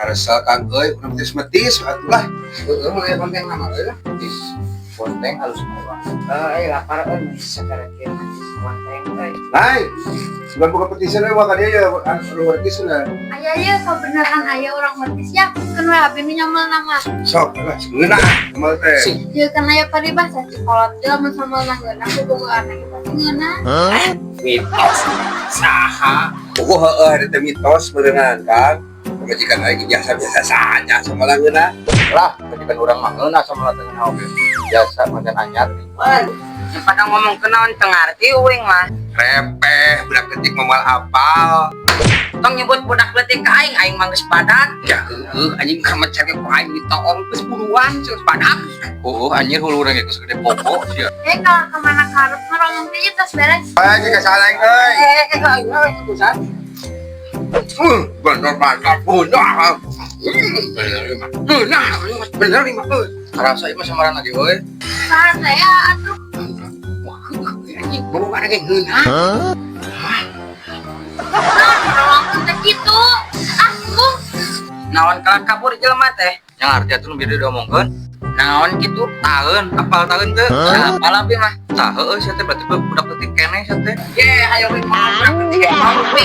Karesel, Kang, euy, urang metis-metis atuh lah. Heeh, mulai bonteng nama euy lah. Petis bonteng halus mah. Eh, lapar euy, masih sakara kieu manis bonteng euy. Hai. Bukan buka petisan euy, wah ka dieu ya anu mertis lah. Aya ye kebenaran aya urang mertis ya. Keun we abi nu nyamel nama. Sok lah, ngeunah sambal teh. Ieu kan aya paribasa cikolot teh lamun sambal ngeunah bobogohan ge pasti ngeunah. Mitos. Saha? Pokok heeh ada teh mitos berenang, Kang. Pamajikan aing biasa-biasa saja sama ngeunah. Lah, pamajikan urang mah ngeunah sama teh ngeunah oge. Biasa makan anyar. Wah, yang pada ngomong kenaon teu ngarti uing mah. Repeh, budak leutik moal apal. Tong nyebut budak leutik ka aing, aing mah geus badak. Ya heueuh anjing ka cewek ku aing ditoong geus buruan geus badak. Heueuh anjir hulu urang geus gede popo sia. Eh, kalau kemana karep ngomong teh tos beres. Ayo jika salah aing euy. Eh, eh, aing mah urusan. Bener mantap, bener. Bener mah, bener mah euy. Karasa ieu mah samaran lagi euy. Saha teh ya atuh. Wah, heueuh anjing bobogohan ge ngeunah. Nah, ngomong teh kitu. Ah, bung. Naon kalah kabur jelema teh? Yang arti atuh nu bieu diomongkeun. Naon kitu? Taeun, apal taeun teu? Apal abi mah. Tah heueuh sia teh berarti budak leutik keneh sia teh. Ye, ayo we mau budak leutik mau we.